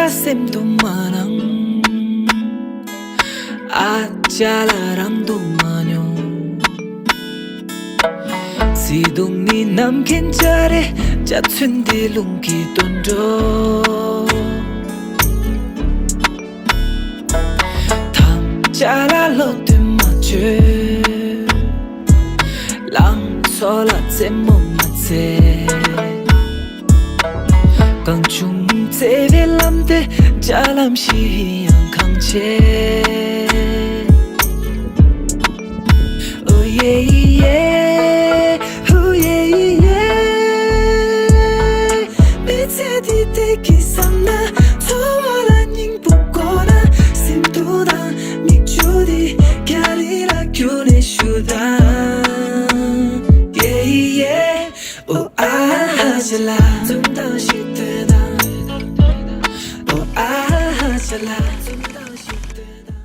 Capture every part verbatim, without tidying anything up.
སེམས་དུ་མ་སྣང་། ཨ་ཅག་ལགས་རང་དུ་མ་མྱོང་། བརྩེ་དུང་ནི་ནམ་མཁའི་འཇའ་རིས། འཇའ་ཚོན་འདི་རླུང་གིས་བཏོན་འགྲོ། ཐམས་ཅད་ལ་བློ་གཏད་མ་བཅོལ། ལང་ཚོ་ལ་རྩེད་མོ་མ་རྩེ། གང་བྱུང་བརྩེ་བའི་ལམ་དེ། འཇའ་ལམ་བཞིན་ཡང་གང་ཆེ། ཨོ་ཡེ་ཡེ། ཨོ་ཡེ་ཡེ། མི་ཚེ་འདི་བདེ་སྐྱིད་བསམ་ན། འཚོ་བ་ལ་སྙིང་པོ་དགོས་ན། སེམས་སྡུག་དང་མིག་ཆུ་འདི་རྒྱ་རི་ལ་བསྐྱུར་ནས་ཞུ་དང་། ཡེ་ཡེ། ཨོ་ཨ་ཧ་ཅ་ལགས། འཛུམ་མདངས་ཤིག་སྟོན་དང་། ཨོ་ཨ་ཧ་ཅ་ལགས། འཛུམ་མདངས་ཤིག་སྟོན་དང་།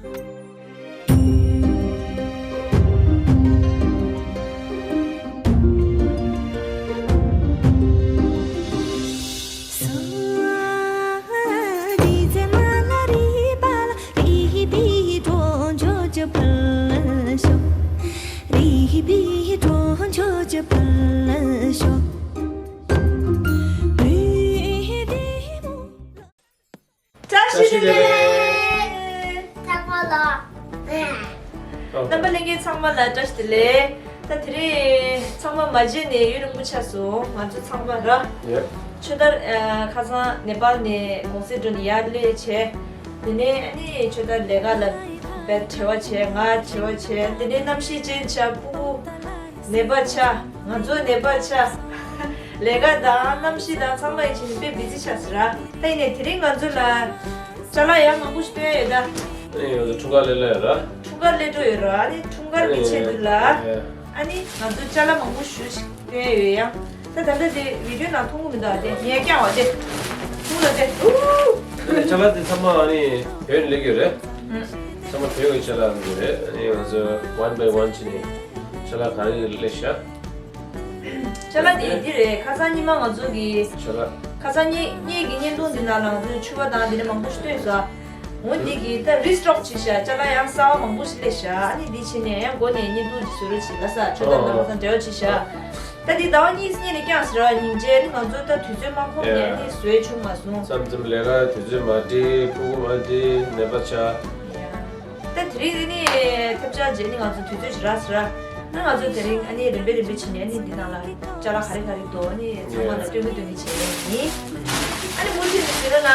བཀྲ་ཤིས་བདེ་ལེགས། ཚང་མ་ལ། རྣམ་པ་ལྷན་རྒྱས་ཚང་མ་ལ་བཀྲ་ཤིས་བདེ་ལེགས། ད་དེ་རིང་ཚང་མ་མ་མཇལ་ནས་ཡུན་རིང་པོ་ཆགས་སོང་ང་ཚོ་ཚང་མ་ར། ཡེ། ཆོས་དར་ཨ་ཁ་སང་ནེ་པཱལ་ནས་གུང་སེང་འགྲོ་ནས་ཡར་སླེབས་བྱས། དེ་ནས་ཨ་ནི་ཆོས་དར་ལས་ཀ་ལ་བྲེལ་བ་བྱས། ང་བྲེལ་བ་བྱས། དེ་ནས་གནམ་གཤིས་ཅན་ཆགས། སྤུ་གུ་ནད་པ་ཆགས། ང་ཚོ་ནད་པ་ཆགས། ལས་ཀ་དང་གནམ་གཤིས་དང་ཚང་མ་ཡིན་ཕྱིན་དཔེ་བི་ཛི་ཆགས་སོང་ར། ད་ཡིན་ནའི་དེ་རིང་ང་ཚོ་ལ་ཅ་ལག་ཡང་མང་པོ་ཞིག་སྟོན་ཡོད་ད། ཨེ་ཡོད་ད། འཁྲུངས་སྐར་སླེབས་ལ་ཡོད་ར། འཁྲུངས་སྐར་སླེབས་འགྲོ་ཡོད་ར། ཨ་ནི་འཁྲུངས་སྐར་གྱི་ཆེད་དུ་ལ། ཨེ། ཨ་ནི་ང་ཚོ་ཅ་ལག་མང་པོ་ཞིག་སྟོན་ཡོད་ཡང་། ད་ད་ལྟ་དེ་བི་ཌིའོ་ནང་མཐོང་གི་མི་འདུག་ཨ་དེ་ངས་བཀྱག་པ་དེ། ཐུག་ལ་དེ། ཨུ། ཅ་ལག་དེ་ཚང་མ་ཨ་ནི་བོད་ནས་སླེབས་ཡོད་རེད། ཨུ། ཚང་མ་བོད་ཀྱི་ཅ་ལག་ཡིན་རེད། ཨ་ནི་ང་ཚོ་ཝན་བའི་ཝན་བྱས་ནས་ཅ་ལག་ག་རེ་སླེབས་ཤག་ཅ་ལག་དེ་འདི་རེད། ཁ་སང་ཉི་མ་ང་ཚོ་གི་ཅ་ལག་ཁ་སང་ཉིན་གཉིས་ཀྱི་བརྙན་ཐུང་འདི་ནང་ལ་ང་ཚོས་ཕྱུ་པ་དང་འདི་འདྲ་མང་པོ་ཞིག་བཏོན་སོང་། འོ་འདི་གི་ད་རི་སི་ཊོག་བྱས་ཤག་ཅ་ལག་ཡང་གསར་པ་མང་པོ་ཞིག་སླེབས་ཤག་ཨ་ནི་འདི་བྱས་ནས་ཡང་འགོ་ནས་བརྙན་ཐུང་ཅིག་བཟོ་རོགས་བྱེད་ལབ་ས། ཆོས་དར་དང་ཁ་སང་འབྲེལ་བ་བྱས་ཤག་ད་འདི་ཟླ་བ་གཉིས་སྔོན་ནས་བསྐྱངས་ཟེར་བ་ཡིན་རྗེས་ནི་ང་ཚོ་ད་དུས་ཚོད་མ་ཁོམ་ནས་ཨ་ནི་བཟོས་བྱུང་མ་སོང་། མཚམས་མཚམས་ལས་ཀ་དུས་ཚོད་མ་འགྲིག་སྤུ་གུ་མ་འགྲིག་ནད་པ་ཆགས། ད་དེ་རིང་ནི་ཐབས་ཆག་རྗེས་ནི་ང་ཚོ་དུས་ཚོད་ཞིག་རག་ཟེར། ཨ་ང་ཚོ་དེ་རིང་ཨ་ནི་རིམ་པས་རིམ་པས་ཕྱིན་ནས་ཨ་ནི་འདི་ནང་ལ་ཅ་ལག་ག་རེ་ག་རེ་འདུག་ཨ་ནི་ཚང་མ་ལ་སྟོན་གི་སྟོན་གི་བྱས་ཡིན། ཨ་ནི་མུ་མཐུད་ནས་ཟེར་ན།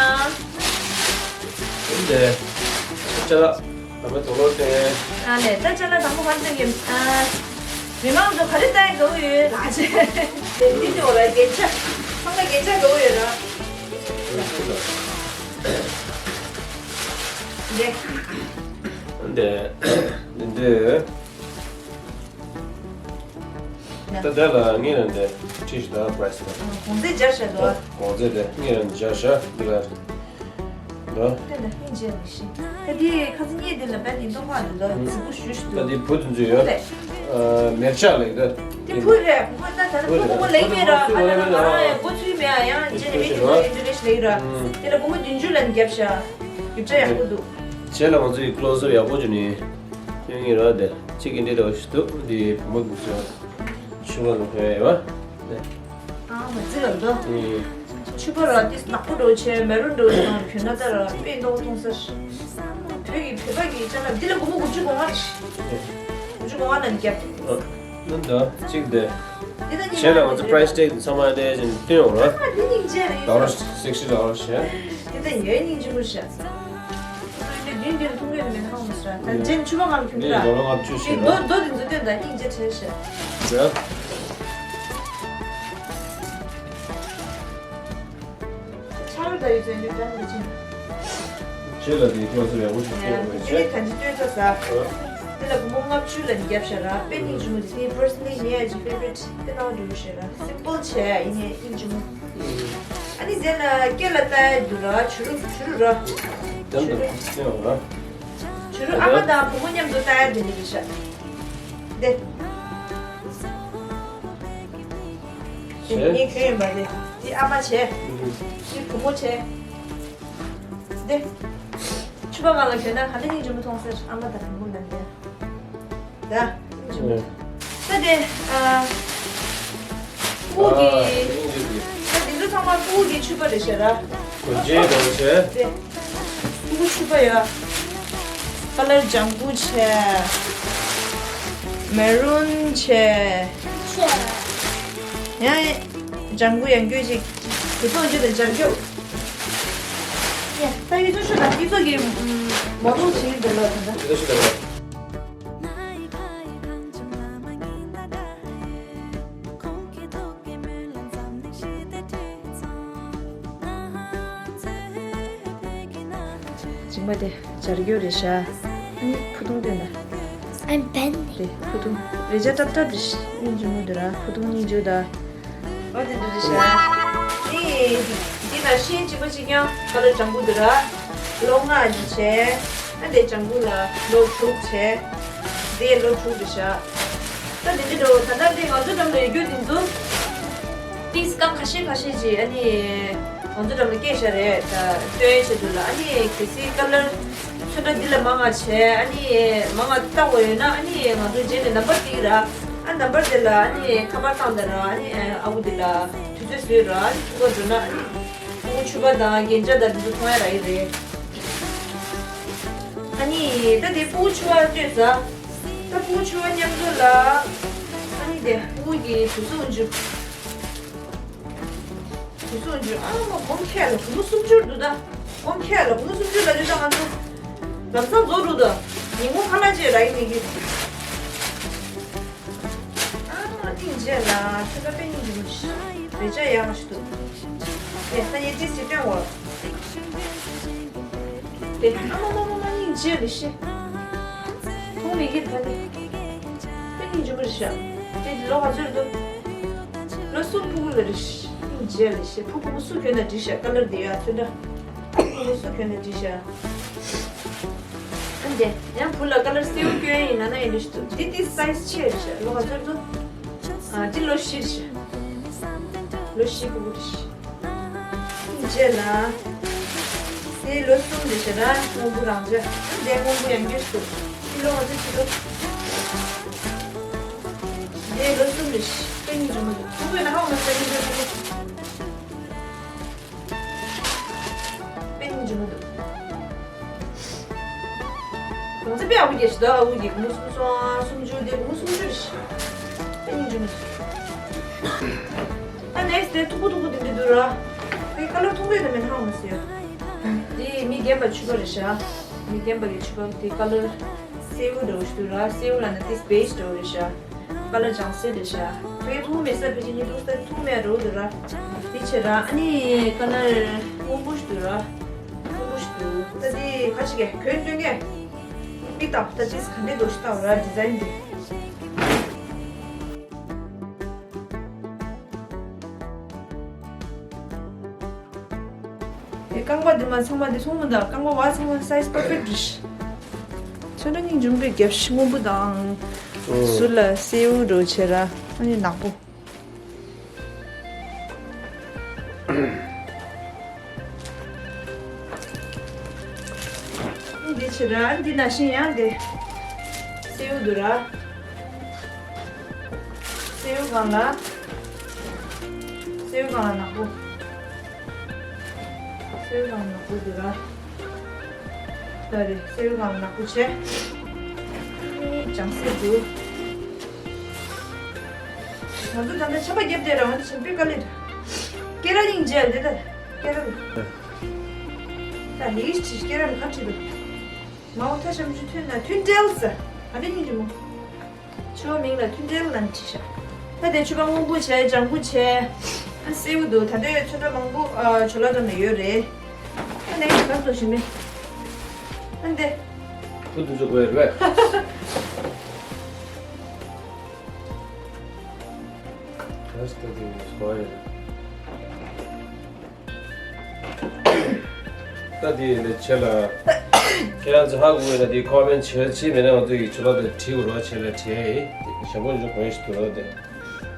འདི་ཅ་ལག་དང་པོ་དོ་ལོ་ཏེ། ཨ་ནི་ད་ཅ་ལག་དང་པོ་ག་རེ་སྟོན་གི། ཨ། མི་མང་ཚོ་ག་རེ་ལྟ་ཡི་དགའ་བོ་ཡོད་ལགས་ཅེ། འདི་འདི་འོ་ར་རྒྱན་ཆ། ཚང་མ་རྒྱན་ཆ་དགའ་བོ་ཡོད་ར། འདི། འདི་འདི། ད་དེ་ལ་ངས་ལ་འདི་ཁྲིད་ཤི་ད་པ་རའི་སི་ད། གོང་ཚད་སྦྱར་བཞག་འདུག་ཨ། གོང་ཚད་དེ་ངས་ལ་སྦྱར་བཞག་འདི་ལ། འདུག་དེ་ལ་ཧིན་རྗེ་མི་ཤེས། ད་འདི་ཁ་སང་ཉིན་འདི་ལ་བལ་འདི་མདོ་ཁ་འདི་ལ་རྫིག་པོ་ཞུ་ཞུ་འདུག་ད་འདི་བུ་དེ་ཚོ་ཡོད། ཨ། མེར་ཆག་ལེགས་ད། དེ་བུ་རེད། བུ་མོ་ད་ད་ལྟ་བུ་བུ་མོ་ལེགས་མེད་ར། ཨ་ད་ང་རང་ཡང་འགོ་ཚུགས་མེད་ཨ། ཡང་རྗེས་ནས་མི་དེ་ཚོ་ཡོད་རེད་ཞིག་ལེགས་ར། དེ་ལ་བུ་མོ་བདུན་ཅུ་ལ་ནི་རྒྱབ་ཤག་རྒྱུ་ཆ་ཡག་པོ་འདུག་བྱས་ལ་ང་ཚོ་ཡི་ཀློ་སི་ཡག་པོ་བྱུང་ནི། ཡོང་ངེས་ར་དེ། ཅིག་གི་འདི་འདྲ་བ་ཞིག་འདུག་འདི་བུ་མོ་གི་ཚོ་ཕྱུ་པ་ལ་ཕེ་ཡ་ཡོད་པ། ཨ་མ་ཙི་ལ་འདུག་ཕྱུ་པ་ར་དེ་ནག་པོ་འདྲ་བོ་བྱས་མེ་རུན་འདྲ་བོ་ཞིག་དང་གྱོན་ན་ད་ར་དཔེ་མདོག་མཐོང་ས་ཞིག་བོད་ཀྱི་བོད་པ་གི་ཅ་ལག་འདི་ལ་སྒོར་མོ་དགུ་བཅུ་གོ་ལྔ་རེད། དགུ་བཅུ་གོ་ལྔ་ལ་ནི་རྒྱབ། ཨ། ནི་འདུག་གཅིག་འདི། འདི་ད་བྱས་ལ་ང་ཚོ་པ་རའི་སི་ཊེག་ཚང་མ་འདི་བཞིན་བསྟན་ཡོང་ར། ཨ་འདི་སྙིང་རྗེ་རེད། ཌོ་ལར་སིག་སི་ཊི་ཌོ་ལར་བྱས། འདི་ད་ཡོད་སྙིང་རྗེ་མོ་ཞིག་འདི་བདུན་བདུན་ཐུང་གི་མེད་ན་ཧང་མ་སོང་། ད་ཇེན་ཕྱུ་པ་ང་ལ་གྱོན་འདི་ར། ཌོ་ལར་ལྔ་བཅུ་ཞིག་ར། རྡོ་རྡོ་འདི་ཚོ་སྟོན་ད་སྙིང་རྗེ་བྲལ་ཞིག་ཡ། ཆང་རུ་ད་ཡོད་ཚོད་འདི་འདྲ་མི་ཆེན། ཁྱེད་ལ་དེའི་ཀློག་ས་ཡག་པོ་ཞིག་སྟོན་དགོས་ཆེ། དེ་ནས་གང་ཅི་སྟོན་ས་ས། དེ་ལ་སྒོར་མོ་ལྔ་བཅུ་ལ་ནི་རྒྱབ་ཤག་ར། དཔེ་སྙིང་རྗེ་མོ་འདུག་དེ་པར་སི་ནལ་ལི་ངའི་ཨ་ཅེ་ཕེ་ཝ་རི་ཊི་དཔེ་ནང་འགྲོ་གི་ཞིག་ར། སིམ་པལ་བྱས་ཡིན་ནའི་སྙིང་རྗེ་མོ། ཨ་ནི་ཟེར་ན་སྐེ་ལ་བཏགས་ཡ་འདུག་ར། བྱུ་རུ་བྱུ་རུ་ར། དེ་འདུག་སྟོན་འོང་ར། བྱུ་རུ་ཨ་མ་དང་བུ་མོ་མཉམ་དུ་བཏགས་ཡ་འདི་འདྲ་གི་ཤག་དེ། བྱས། ངས་གྱོན་ཡོད་པ་རེད། དེ་ཨ་མ་བྱས། ཨུ་ཧུ། དེ་བུ་མོ་བྱས། དེ། ཕྱུ་པ་མ་ལ་གྱོན་ན་ག་འདྲ་སྙིང་རྗེ་མོ་མཐོང་ཟེར། ཨ་མ་དང་བུ་མོ་ལ་འདི། ད། སྙིང་རྗེ་མོ། ད་དེ། ཨ། ཕྲུ་གུ་གི། ད་འདི་ཚོ་ཚང་མ་ཕྲུ་གུ་གི་ཕྱུ་པ་རེད་ཤག་ར། གོན་ཆས་འདྲ་བོ་བྱས། དེ། ཕྲུ་གུ་ཕྱུ་པ་ཡོད། ཁ་ལར་ལྗང་གུ་བྱས། མེ་རུན་བྱས། ཡང་ལྗང་གུ་ཡང་སྐྱོ་ཅིག་དེ་ཚོ་ཅི་དང་སྦྱར་སྐྱོ། ཡ། ད་ཡི་ཚོ་ཤོད་དང་ཡི་ཚོ་གི་མོ་ཏོ་བྱེད་ཀྱི་འདུག་ལ་དེ་འདྲ། ཡི་ཚོ་ཤོད་དང་། སྦྱིན་པ་དེ་སྦྱར་རྒྱུ་རེད་ཤག་ཨ་ནི་ཕུ་ཐུང་སྟོན་ད། I'm Benny. དེ་ཕུ་ཐུང་རེ་ཆ་ཏབ་ཏབ་རེད་ཤག་སྙིང་རྗེ་མོ་འདུག་ར། ཕུ་ཐུང་སྙིང་རྗེ་ད། ཨོ་དེ་འདྲ་རེད་ཤག་དེ་དེ་ན་ཤིང་གཅིག་པ་གཅིག་རྐྱང་ཁ་ལར་ལྗང་གུ་འདུག་ར། ལོ་ལྔ་གཅིག་བྱས། ཨ་དེ་ལྗང་གུ་ལ་ལོ་དྲུག་བྱས། དེ་ལོ་དྲུག་རེད་ཤག་ད་དེ་འདྲ་འགྲོ། ད་ལྟ་དེ་ང་ཚོ་འགྲམ་ལ་ཡོད་རྒྱུ་དེ་ཚོ། ཏིས་རྐང་ཁ་ཤས་ཁ་ཤས་ཅིག་ཨ་ནི་ང་ཚོ་འགྲམ་ལ་སྐྱེས་ཤག་རེད། ད་སྟོན་ཆེད་དུ་ལ་ཨ་ནི་གལ་སྲིད་ཁ་ལར་ཚོན་ཁྲ་འདི་ལ་མང་ང་བྱས། ཨ་ནི་མང་ང་བཏགས་པ་ཡོད་ན་ཨ་ནི་ང་ཚོ་རྗེས་ནས་ནམ་པར་སྟེར་གི་ར། ཨ་ནམ་པར་དེ་ལ་ཨ་ནི་ཁ་པར་བཏང་དང་ར། ཨ་ནི་ཨ་ཁུ་དེ་ལ་དུས་ཚོད་བཟོས་ར། ཨ་ནི་ཕྲུ་གུ་འགྲོ་ན་ཨ་ནི་ཕྲུ་གུ་ཕྱུ་པ་དང་རྒྱན་ཆ་དང་དེ་ཚོ་མཐོང་ཡ་རག་གི་རེད། ཨ་ནི་ད་དེ་ཕྲུ་གུ་ཕྱུ་པ་སྤྲད་ཟ། ད་ཕྲུ་གུ་ཕྱུ་པ་མཉམ་དུ་ལ། ཨ་ནི་དེ་ཕྲུ་གུ་གི་དུས་ཚོད་འཇུ། དུས་ཚོད་འཇུ། ཨ་མ་སྒོམ་ཁྱེར་ལ་སྒོར་མོ་སུམ་ཅུ་འདུག་ད། སྒོམ་ཁྱེར་ལ་སྒོར་མོ་སུམ་ཅུ་ལ་འཇུ་ད། ང་ཚོ་ལམ་སང་རྫོགས་འགྲོ་ད། ཉིན་མོ་ཁ་ལག་ཅིག་རག་གི་མེད་གི། ཨ་མ་སྙིང་རྗེ་ལ་ཁྱོད་ད་དཔེ་སྙིང་རྗེ་མོ་ཞིག་རེ་ཆ་ཡག་ཞིག་འདུག་དེ་ས་ཡེ་ཏིས་ཅིག་སྟོན་འོ། དེ་ཨ་མ་མ་མ་མ་སྙིང་རྗེ་ལ་ཤི། མཐོང་མེད་ཀི་ད་ནི། དཔེ་སྙིང་རྗེ་མོ་རེད་ཤག་དེ་ལོ་ག་ཚོད་རེད་འདུག་ལོ་གསུམ་ཕྲུ་གུ་ལ་རེད་ཤག་སྙིང་རྗེ་ལ་ཤི། ཕྲུ་གུ་མོ་སུ་གྱོན་ན་འགྲིག་ཤག་ཁ་ལར་དེ་ཡ་ཚོད་འདྲ། ཕྲུ་གུ་མོ་སུ་གྱོན་ན་འགྲིག་ཤག་ཨ་འདྲེ། ཡང་བུ་ལ་ཁ་ལར་སེའུ་སྐྱོན་ཡིན་ན་ན་ཡིན་འགྲོ་ཞིག་འདུག་འདི་དེ་སའི་ཛི་ཆེ་རེད་ཤག་ལོ་ག་ཚོད་རེད་འདུག་ཨ་འདི་ལོ་བཞི་རེད་ཤག་ལོ་བཞི་ཕྲུ་གུ་རེད་ཤག་རྗེས་ལ། དེ་ལོ་གསུམ་རེད་ཤག་ར་སྔོན་པོ་རང་འཇགས། དེ་སྔོན་པོ་ཡང་འགྱུར་སོང་། དེ་ལོ་ང་ཚོ་ཅི་ལོ། དེ་ལོ་གསུམ་རེད་ཤག་དཔེ་སྙིང་རྗེ་མོ་འདུག་ཕྲུ་གུ་ཡིན་ན་ཧ་མ་ས་སྙིང་རྗེ་མོ་འདུག་དཔེ་སྙིང་རྗེ་མོ་འདུག་ང་ཚོ་དཔེ་ཨ་བུ་རྒྱལ་ཞིག་འདུག་ཨ་བུ་རྒྱལ་མོ་གསུམ་སོང་ཨ་སུམ་ཅུ་དེ་མོ་གསུམ་ཅུ་རེད་ཤག་དཔེ་སྙིང་རྗེ་མོ་འདུག་ཨ་ནེགསི་དེ་མཐུག་པོ་མཐུག་པོ་དེ་འདྲ་འདུག་ར། དེ་ཁ་ལར་མཐུག་པོ་དེ་མེད་ན་ཧ་མ་སོང་ཡ། དེ་མི་རྒན་པ་ཕྱུ་པ་རེད་ཤག་མི་རྒན་པ་གི་ཕྱུ་པ་དེ་ཁ་ལར་སེའུ་འདྲ་བོ་ཞིག་འདུག་ར། སེའུ་ལབ་ན་དེ་བེཇ་འདྲ་བོ་རེད་ཤག་ཁ་ལར་ལྗང་སེར་རེད་ཤག་དེ་མཐུག་མེད་ས་ཕལ་ཆེར་ཉི་འདུག་ས་མཐུག་མེད་འདྲ་བོ་འདུག་ར། དེ་བྱས་ར་ཨ་ནི་ཁ་ལར་སྔོན་པོ་ཞིག་འདུག་ར། སྔོན་པོ་ཞིག་འདུག་ད་དེ་ཁ་ཅིག་གིས་གྱོན་སྟོན་གས། མིག་ལྟ་ད་དེ་ག་འདྲས་འདུག་ཞིག་ལྟ་ར་ཌི་ཛའིན་དེ། དེ་རྐང་པ་འདི་མ་ཚང་མ་འདི་ཚང་མ་དང་རྐང་པ་བ་ཚང་མ་སའི་ཛི་པར་ཕེག་ཊི་རེད། ཚོན་ཁྲ་སྙིང་རྗེ་མོ་དཔེ་རྒྱབ་ཤིག་སྔོན་པོ་དང་། ཟུར་ལ་སེའུ་འདྲ་བོ་བྱས་ར་ཨ་ནི་ནག་པོ། འདི་བྱས་ར་འདི་ནང་བཞིན་ཡང་དེ་སེའུ་འདུག་ར། སེའུ་སྒང་ལ། སེའུ་སྒང་ལ་ནག་པོ། སེའུ་སྒང་ལ་ནག་པོ་འདུག་ར། ད་རེད་སེའུ་སྒང་ལ་ནག་པོ་བྱས། ལྗང་སེར་འདུག་ང་ཚོ་ད་ལྟ་ཆམ་པ་བརྒྱབ་བསྡད་ར་ང་ཚོ་ཆམ་པའི་དཀའ་ལས་རེད། སྐེ་རགས་སྙིང་རྗེ་ལ་འདི་ལྟར་སྐེ་རགས་རེད། ད་ལིས་ཅིག་སྐེ་རགས་ལ་ཁ་བྲིས་འདུག་མའོ་ཐ་ཤམ་ཆུ་ཐོན་ན་ཐུན་ཏྲེལ་ཟེར། ག་འདྲ་སྙིང་རྗེ་མོ། ཕྱུ་པ་མིང་ལ་ཐུན་ཏྲེལ་ལབ་བྲིས་ཤག་ད་དེ་ཕྱུ་པ་སྔོན་པོ་བྱས་ལྗང་གུ་བྱས། ཨ་སེའུ་འདུག་ད་ལྟའི་ཚོན་ཁྲ་མང་པོ་ཨ་ཇོ་ལ་འགྲམ་ལ་ཡོད་རེད། ཨ་ནེགསི་ག་ཚོད་ཞིག་མེད། ཨ་འདི། ཁུ་འདུག་ཚོད་དགོས་རེད་པས། ད་ལྟ་དེ་དགོས་རེད། ད་དེ་ནས་བྱས་ལ། ཁྱེད་རང་ཚོ་ཧ་གོ་གི་ན་དེ་ཁོ་མེན་ཊི་བྱས་ཅི་མེད་ན་ང་ཚོ་ཡི་ཆུ་ལོག་དེ་བྲིས་དགོས་རོགས་བྱས་ལ་བྲིས་ཡ་ཡི། ཞེ་པོ་འཇུ་གོ་ཡ་ཞིག་འདུག་རོགས་དེ།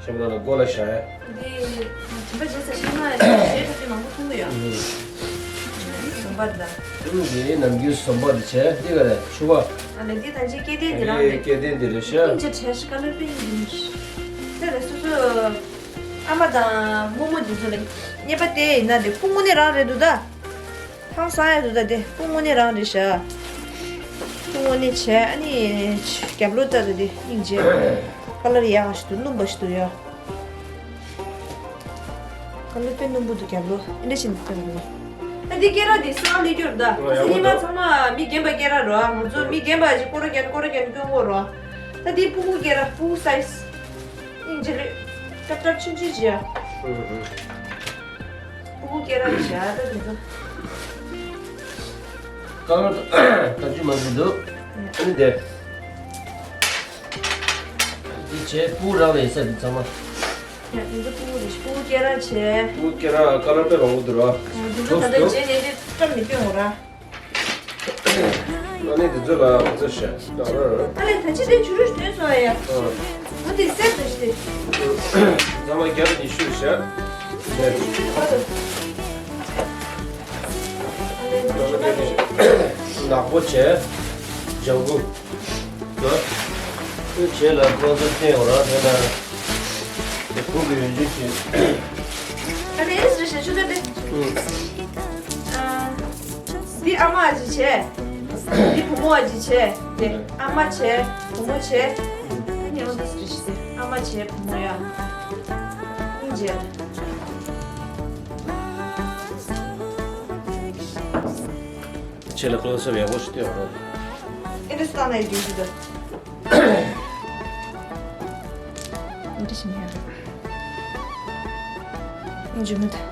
ཞེ་པོ་ལ་མགོ་ལ་བཞག་ཡ། འདི་དྲན་པ་བརྗེད་ས་ཞིག་མ་རེད་ཞེས་ཐག་གཅོད་མང་པོ་མཐོང་གི་ཡོད། བར་ད། ཨུམ། འདི་ནམ་རྒྱུན་ཟོམ་པ་འདི་བྱས་འདི་ག་རེད་ཕྱུ་པ། ཨ་ལས་འདི་ད་ཅི་སྐྱེ་ལྡན་འདི་རང་རེད། སྐྱེ་ལྡན་འདི་རེད་ཤག་ཨིན་ཇི་བྲེ་ཤི་ཀ་ལར་པིང་ཡིན། དེ་ལས་སོ་སོ་ཨ་མ་དང་རྨོ་མོ་འདི་ཚོ་ལ་རྙེད་པ་དེ་ཡིན་ན་དེ་ཕུང་པོ་ནི་རང་རེད་འདུག་ད། ཧང་སང་ཡ་འདུག་ད་དེ་ཕུང་པོ་ནི་རང་རེད་ཤག་ཕུང་པོ་ནི་བྱས་ཨ་ནི་རྒྱབ་ལོགས་ད་ད་དེ་སྙིང་རྗེ། ཀ་ལར་ཡག་ཞིག་འདུག་སྣུམ་པ་ཞིག་འདུག་ཡ། ཁ་ལོ་པའི་སྣུམ་པོ་དུ་རྒྱབ་ལོ། ཨེ་འདྲ་ཞིག་འདུག་སྟེ། ད་འདི་སྐེ་རགས་འདི་སང་ལས་སྐྱོར་ད། ཨོ། ཡག་པོ་ཉི་མ་འདུག་ཚང་མ་མི་རྒན་པ་སྐེ་རགས་རོ། ང་ཚོ་མི་རྒན་པ་ཞིག་སྐོར་ར་རྒྱན་སྐོར་ར་རྒྱན་སྐྱོར་འོ་རོ། ད་འདི་ཕྲུ་གུ་སྐེ་རགས་ཕྲུ་གུ་སའི་ཛི། སྙིང་རྗེ་རེད། ཀྲབ་ཀྲབ་ཆུང་ཆུང་ཞིག་ཡ། ཨུ་ཧུ། ཕྲུ་གུ་སྐེ་རགས་ཞིག་ཡ་ད་འདི་ཚོ། ཀ་ལོ་ད་ཅི་མ་འདི་འདུག་ཨ་ནི་དེ། འདི་བྱས་ཕྲུ་གུ་རག་ལས་ས་འདི་ཚང་མ། ཡ། འདི་ཚོ་ཕྲུ་གུ་རེད། ཕྲུ་གུ་སྐེ་རགས་བྱས། ཕྲུ་གུ་སྐེ་རགས་ཀ་ལར་དཔེ་མང་པོ་འདུག་ར། འདི་ཚོ་ད་ལྟ་རྗེས་ནས་དེ་བཀྲམ་ནས་སྟོན་འོ་ར། ཨ་ནི་འདི་ཚོ་ལ་འདི་ཚོ་བྱས་ད་ར་ར། ཨ་ལས་ད་ཅི་དེ་ཆུ་རུ་སྟོན་སོང་ཡ། ཨ། འོ་དེ་སེར་དུ་ཞིག་དེ། ཚང་མ་བརྒྱ་དང་ཉི་ཤུ་བྱས། ཆུ་རུ་བ་དུ། ཨ་ལས་ད་ཅི་ད་དེ་ནག་པོ་བྱས། ལྗང་གུ། ད། ཁོའི་རྗེས་ལ་ཀློ་ཚར་བསྟན་འོ་རང་དེ་ལ། དེ་ཕུག་གི་ཡོན་ཅན་གྱི། ད་དེ་རེ་ཞིག་ཆུ་ཚོད་དེ། ཨུ། ཨ། འདི་ཨ་མ་ཨ་ཅེ་བྱས། འདི་བུ་མོ་ཨ་ཅེ་བྱས། དེ་ཨ་མ་བྱས། བུ་མོ་བྱས། ཨ་ནི་འོ་འདི་རེ་ཞིག་དེ་ཨ་མ་བྱས་བུ་མོ་ཡ། ཨིན་ཇི། ཁྱེད་ལ་ཀློ་ཚར་ཡག་པོ་ཞིག་བསྟན་འོ་རང་། ཨེ་འདི་སྟག་ན་ཡི་དུས་ཞིག་ད། འདི་ཞིག་ཡ། འཇུ་མི་ཐུབ།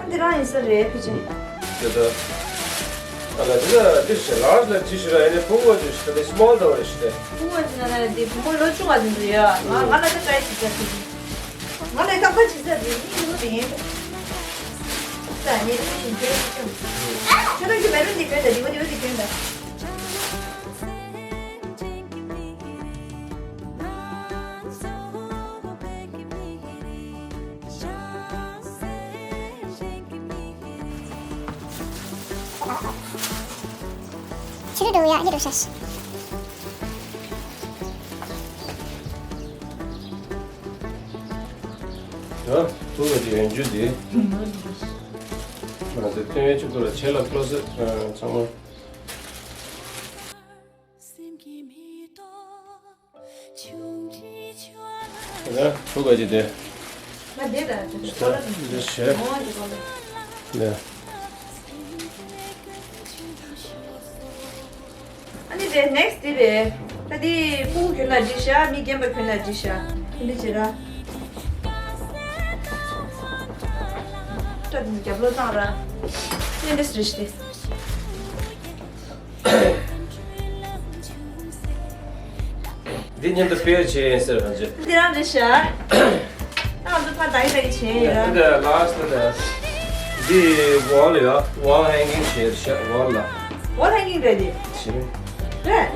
ཨ་འདི་རང་ཡིན་ས་རེད་ཕི་ཅི། དེ་ད། ཨ་ལ་དེ་ད་འདི་ཞིག་ལར་ལ་ཅི་ཞིག་ར་ཡིན་ནི་ཕུང་བོ་ཅི་ཞིག་ད་དེ་སི་མོལ་ད་བ་རེ་ཞིག་དེ། ཕུང་བོ་ཅི་ན་ན་དེ་བུ་མོ་ལོ་ཆུང་བ་ཟིན་འདུག་ཡ། ང་ང་ལ་ད་ཀའི་ཞིག་ད་ཕི་ཅི། ང་ལ་ད་ཁ་ཅི་ཟ་དེ་ནི་ཡོད་དེ་ཡིན། ད་ནི་རེ་ཞིག་འདི་ཞིག་ཅུང་། ཁྱོད་རང་གི་མེ་རོ་འདི་གྱོན་ད་འདི་མོ་འདི་མོ་འདི་གྱོན་ད། ཕྱི་རུ་འགྲོ་ཡ་ཡི་འགྲོ་ཤ་ཤི། ཡ། ཐུག་གི་ཡོན་ཆུ་དེ། ང་ཚོ་ཐོན་ཡས་ཆུ་ཐུག་ལ་ཆེ་ལ་ཀློ་སེ་ཚང་མ། ཡ། ཐུག་ག་ཅི་དེ། ང་དེ་ད་ཅི་ད་འདི་བྱས། འོང་ཅི་གོ་ལེ། ཡ། ཨ་ནི་རེད་ནེག་སི་དེ་རེད། ད་དེ་ཕྲུ་གུ་གྱོན་ན་འགྲིག་ཤག་མི་རྒན་པ་གྱོན་ན་འགྲིག་ཤག་དེ་འདྲ་བྱེད་ར། སྐྲ་དེ་རྒྱབ་ལོག་བཏང་ར། དེ་འདྲ་རེད་ཤག་དེ། འདི་མཉམ་དུ་སྤེལ་བྱས་ཡིན་ཟེར་གང་བྱེད། འདི་རང་རེད་ཤག་ད་ང་ཚོ་ཕར་ད་ཡི་ད་ཡི་བྱས་ཡིན་ར། འདི་ལ་སི་ད་འདི་ཝོལ་ཡ་ཝོལ་ཧེང་གིང་བྱས་ཤག་ཝོལ་ལ། ཝོལ་ཧེང་གིང་རེད་དེ། བྱས། རེད།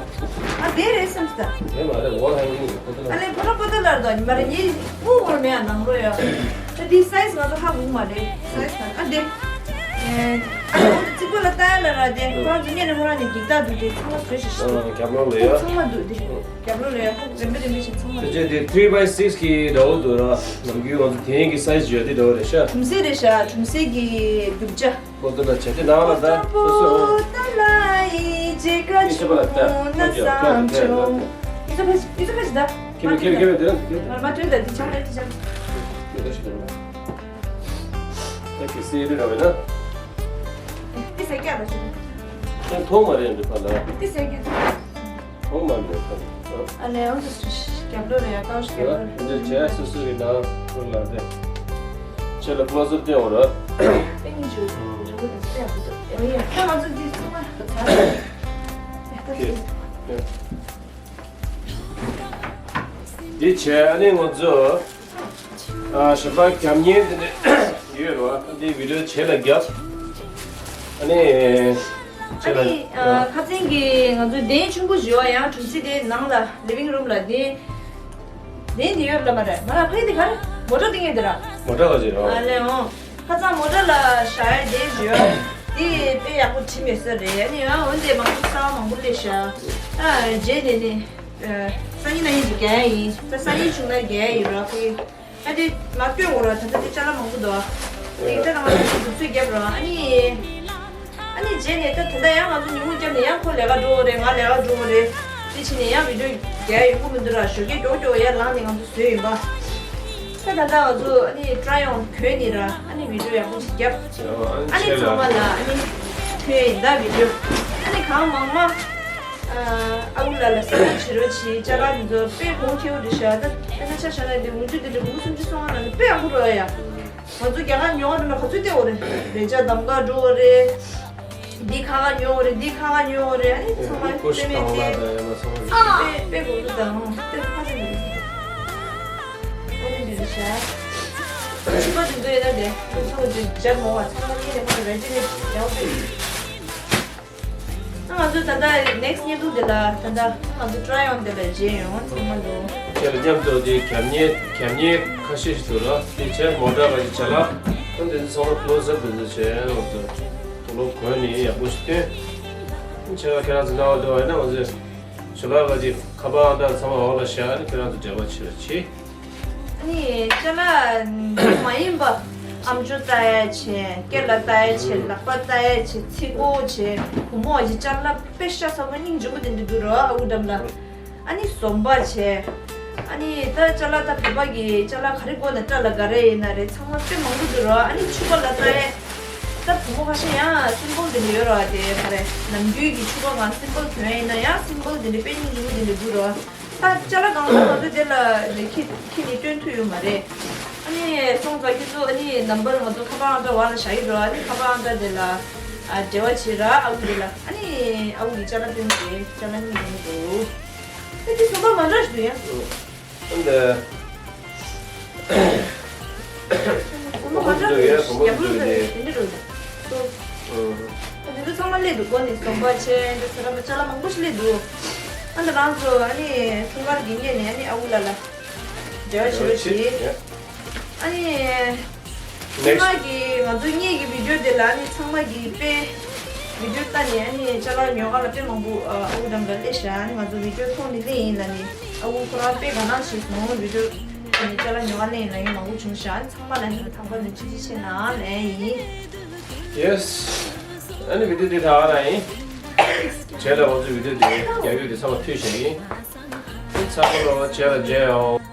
ཨ་དེ་རེད་བསམ་སི་ད། དེ་མ་རེད་ཝོལ་ཧེང་གིང་ཡོད་ཁོ་ཐག་ཨ་ལེ་ཕོ་ཏོ་ཕོ་ཏོ་ལར་དོ་ཉི་མ་རེ་གཉིས་དབུགས་འོར་མེད་ཨ་ནང་རོ་ཡ། ད་དེ་སའི་ཛི་ང་ཚོ་ཧ་གོ་གི་མ་རེད་སའི་ཛི་ད་ཨ་དེ། ཨ་ནི་རྩིག་པ་ལ་ལྟ་ཡ་ལ་ར་དེ་ཁོ་རང་ཚོ་སྔོན་ནས་ཁོ་རང་ནས་འགྲིག་ཐག་འདུག་དེ་ཚང་མ་བཟོས་ཤིག་ཤིག་ཨ་རྒྱབ་ལོགས་ལ་ཡ། ཚང་མ་འདུག་དེ་རྒྱབ་ལོགས་ལ་ཡ་ཧ་གོ་རིམ་པས་རིམ་པས་ཤིག་ཚང་མ་དེ་འདུག་ཅེ་དེ་three by six གི་འདྲ་བོ་འདུག་ར། ནམ་རྒྱུན་ང་ཚོ་དེ་ཡན་གི་སའི་ཛི་ཡོད་དེ་འདྲ་བོ་རེད་ཤག་གྲུམ་ཟས་རེད་ཤག་གྲུམ་ཟས་ཀྱི་རྒྱུ་ཆ། པོ་ཏི་ལ་བྱས་ཏེ་ནང་ལ་ད་སོ་སོ། ཨི་ཆ་པ་ལ་ད་ཨ་ཅོ་ཨི་ཆ་ཁ་ཅི་ད། ཁེ་མེ་ཁེ་མེ་ཁེ་མེ་དེ་རང་དེ་རང་། མ་ཐོས་ད་འདི་ཆང་ལས་འདི་ཆང་། མི་ད་ཞིག་དང་། ད་གི་སེ་རི་ར་བས་ན། འདི་ཟེར་སྐྱ་ལ་ཞིག་ཁྱེད་མཐོང་མ་རེད་འདི་ཕ་ལ། འདི་ཟེར་སྐྱ། ཐོག་མ་འདྲ་ཁ། ཨ་ལས་ཨང་ཟེར་རྒྱབ་ལོགས་ལ་ཡ་ཀའོ་ཞིག་རྒྱབ་ལོགས་ལ། འདི་བྱས་སོ་སོ་གི་ནང་ཁུར་ལ་དེ། ཁྱེད་ལ་ཀློ་ཟུར་བསྟན་འོང་ར། ཨེ་ཉི་ཇུ། ཇུ་གུ་དང་སྤྲད་ཡག་པོ་འདུག་ཨེ་ཡ། ད་ང་ཚོ་འདི་ཚང་མ་ཚར་རེད། ཨེ་ད་ཁྱེད། འདི་བྱས་ཨ་ནི་ང་ཚོ། ཨ་ཞོགས་པ་རྒྱབ་ཉེན་དེ་འདྲ་ཡོད་རེད་བ། འདི་བི་ཌི་ཡོ་བྱས་ལ་རྒྱབ། ཨ་ནི། ཨ་ནི་ཨ་ཁ་སང་གི་ང་ཚོའི་གདན་ཆེན་པོ་བཞི་བ་ཡང་གྲུམ་ཟས་དེ་ནང་ལ་ལི་ཝིང་རུམ་ལ་དེ། གདན་དེ་ཡོད་ལ་མ་རེད་མ་ར་ཕ་གི་དེ་ག་རེ་མོ་ཊ་དེ་ངེས་དེ་ར། མོ་ཊ་ག་ཅིག་རེད་བ། ཨ་ལེ་འོང་། ཁ་སང་མོ་ཊ་ལ་བཞག་ཡ་དེ་བཞི་བ། དེ་དཔེ་ཡག་པོ་བྲིས་མེད་ས་རེད། ཨ་ནི་ཡང་འོན་ཏེ་མང་པོ་གསར་པ་མང་པོ་སླེབས་ཤག་ད་རྗེས་ནས་ནི་སང་ཉིན་གནངས་ཉིན་ཅིག་རྒྱག་ཡ་ཡིན། ད་སང་ཉིན་བྱུང་ན་རྒྱག་ཡ་ཡིན་ར། ཁོ་ཨ་དེ་ང་སྟོན་དགོས་ར། ད་ལྟ་དེ་ཅ་ལག་མང་པོ་འདུག་དེ་ད་ང་ཚོ་འདུག་ཚོད་རྒྱབ་ར། ཨ་ནི་ཨ་ནི་རྗེས་ནས་ད་དེ་འདྲ་ཡང་ང་ཚོ་ཉིན་མོ་རྒྱབ་ནས་ཡང་ཁོ་ལས་ཀ་འགྲོ་བ་རེད། ང་ལས་ཀ་འགྲོ་བ་རེད། དེ་ཕྱིན་ནས་ཡང་བི་ཌིའོ་རྒྱག་ཡོང་གི་མི་འདུག་ར། ཞོགས་ཀས་མགྱོགས་མགྱོགས་ཡར་ལངས་ནས་ང་ཚོ་བཟོས་ཡིན་པ། ད་ད་ལྟ་ང་ཚོ་ཨ་ནི་ཊ་རའི་ཨོན་གྱོན་ནས་ར། ཨ་ནི་བི་ཌིའོ་ཡག་པོ་ཞིག་རྒྱབ། ཨ་ནི་ཚང་མ་ལ་ཨ་ནི་ཐོན་ཡིན་ད་བི་ཌིའོ། ཨ་ནི་གང་མང་མང་ཨ་ཨ་ཁུ་ལགས་ལ་གསལ་པོ་བྱེད་རོགས་གྱིས། ཅ་ལག་འདི་ཚོ་དཔེ་གོང་ཁེ་པོ་འདུག་ཤག་ད་དཔེ་ན་ཆ་བཞག་ན་འདི་འོ་ཅུ་འདི་འདྲ་དགུ་བཅུ་སུམ་ཅུ་སོང་ང་ན་དཔེ་ཡག་པོ་རེད་ཡ། ང་ཚོ་རྒྱ་གར་ཉོ་བ་འགྲོ་ན་ག་ཚོད་སྟེར་བ་རེད། རས་ཆ་གདམ་ག་འགྲོ་བ་རེད། འདི་ཁ་ཁ་ཉོ་བ་རེད། འདི་ཁ་ཁ་ཉོ་བ་རེད། ཨ་ནི་ཚང་མ་ཀོ་ཤི་རྩེད་མོ་ཁང་ལ་རྩེད། ད་ཡ་མ་ཚང་མ་ཨ་དཔེ་དཔེ་གོང་དུ་དང་དཔེ་ཁ་ཚ་འདུག་ཨ་ནི་འདི་རེད་ཤག་ཕྱུ་པ་འདི་ཚོ་ཡོད་ན་དེ་ཚོ་ཚོ་འདི་སྦྱར་མོ་བ་ཚང་མ་ངེད་ནས་ཁོ་ར་རེ་ཅི་ནས་ཡག་པོ་རེད། ང་ཚོ་ད་ལྟ་ནེག་སི་ཊི་བརྙན་ཐུང་འདི་ལ་ད་ལྟ་ང་ཚོ་ཊ་རའི་ཨོན་འདི་ལ་མཇལ་ཡོང་ཚང་མ་འདུག་ཁྱེད་ལ་མཉམ་དུ་དེ་རྒྱབ་བརྙན་རྒྱབ་བརྙན་ཁ་ཤས་ཤིག་འདུག་ར། དེ་བྱས་མོ་ཊ་ག་ཅིག་བྱས་ལ་ཨོན་འདི་ཚོ་ཚང་མ་ཀློ་སི་ཨབ་འདི་ཚོ་བྱས་ང་ཚོ་དུག་ལོག་གོན་ནས་ཡག་པོ་ཞིག་སྟོན། ཁྱེད་ལ་ཁྱེད་རང་ཚོ་གནང་བ་འདུག་བ་ཡིན་ན་ང་ཚོས་ཞོར་ལ་ག་ཅིག་ཁ་པར་ཨང་གྲངས་ཚང་མ་འོག་ལ་བཞག་ནས་ཁྱེད་རང་ཚོ་འབྲེལ་བ་བྱེད་རོགས་གྱིས། ནི་ཅ་ལག་མ་ཡིན་པ། ཨམ་ཅོག་ལྟ་ཡ་བྱས། སྐེ་ལ་ལྟ་ཡ་བྱས། ལག་པ་ལྟ་ཡ་བྱས། ཚིགས་ཀོ་བྱས། བུ་མོ་བ་ཅིག་ཅ་ལག་དཔེ་ཤ་ཚ་པོ་སྙིང་རྗེ་པོ་དེ་འདྲ་འདུག་རོ། ཨ་ཁུ་འགྲམ་ལ། ཨ་ནི་ཟོམ་པ་བྱས། ཨ་ནི་ད་ཅ་ལག་ད་བོད་པ་གི་ཅ་ལག་ག་རེ་དགོས་ན་སྐྲ་ལ་ག་རེ་ཡིན་ན་རེད། ཚང་མ་དཔེ་མང་པོ་འདུག་རོ། ཨ་ནི་ཕྱུ་པ་ལ་ལྟ་ཡ། ད་བུ་མོ་ཁ་ཤས་ཡང་སིམ་པལ་དེ་འདྲ་ཡོད་རོ། དེ་ག་རེ་ནམ་རྒྱུན་གྱི་ཕྱུ་པ་གང་སིམ་པལ་གྱོན་ཡ་ཡིན་ན་ཡང་སིམ་པལ་དེ་འདྲ་དཔེ་སྙིང་རྗེ་པོ་དེ་འདྲ་འདུག་རོ། ད་ཅ་ལག་གང་ག་ང་ཚོ་དེ་ལ་ཁྱི་ཁྱི་ནས་སྟོན་ཐུབ་ཡོད་མ་རེད། ཨ་ནི་སོང་ཙང་ཁྱེད་ཚོ་ཨ་ནི་ནམ་བར་ང་ཚོ་ཁ་པར་ཨང་གྲངས་བར་ལ་བཞག་གི་འགྲོ། ཨ་ནི་ཁ་པར་ཨང་གྲངས་དེ་ལ་ཨ་འབྲེལ་བ་བྱེད་ར། ཨ་ཁུ་དེ་ལ་ཨ་ནི་ཨ་ཁུ་གི་ཅ་ལག་སྟོན་གྱི་ཅ་ལག་གཉིས་ཡོང་གི་འདུག་ཨ་ནི་ཟོམ་པ་མ་འདྲ་ཞིག་འདུག་ཡ། ཨ་འདི། བུ་མོ་གང་འདྲ་འདུག་ཡ། བུ་མོ་ཡག་པོ་འདུག་འདུག་ཡ། དེ་འདྲ་འདུག་ཨ། ཨ་འདི་ཚོ་ཚང་མ་སླེབས་འདུག་སྒོ་ནས་ཟོམ་པ་བྱས། འདི་ཚོ་ར་ཅ་ལག་མང་པོ་ཞིག་སླེབས་འདུག་ཨ་འདི་རང་ཚོ་ཨ་ནི་འཁྲུངས་སྐར་གྱི་སྔོན་ནས་ཨ་ནི་ཨ་ཁུ་ལགས་ལ་འབྲེལ་བ་བྱེད་རོགས་གྱིས། ཨ་ནི། ཚང་མ་གི་ང་ཚོ་སྔོན་གྱི་བི་ཌིའོ་དེ་ལ་ཨ་ནི་ཚང་མ་གི་དཔེ་བི་ཌིའོ་ལྟ་ནས་ཨ་ནི་ཅ་ལག་ཉོ་ག་ལ་དཔེ་མང་པོ་ཨ་ཁུ་འགྲམ་ལ་སླེབས་ཤག་ཨ་ནི་ང་ཚོ་བི་ཌིའོ་མཐོང་ནས་སླེབས་ཡིན་ལབ་ནས། ཨ་ཁུ་ཁོ་རང་དཔེ་དགའ་སྣང་ཞིག་སོང་། བི་ཌིའོ་ཨ་ནི་ཅ་ལག་ཉོ་ག་སླེབས་ཡིན་ལབ་མཁན་མང་པོ་བྱུང་ཤག་ཨ་ནི་ཚང་མ་ལ་ཨ་ནི་ཐང་པ་ནས་ཐུགས་རྗེ་ཆེ་གནང་ལབ་ཡིན། ཡེས། ཨ་ནི་བི་ཌིའོ་དེ་ད་ག་རང་ཡིན། རྗེས་ལ་ང་ཚོ་བི་ཌིའོ་དེ་རྒྱག་ཡུལ་དེ་ཚང་མ་མཐུད་བཞག་ཡིན། ཚང་མ་ལ་རྗེས་ལ་མཇལ་ཡོང་།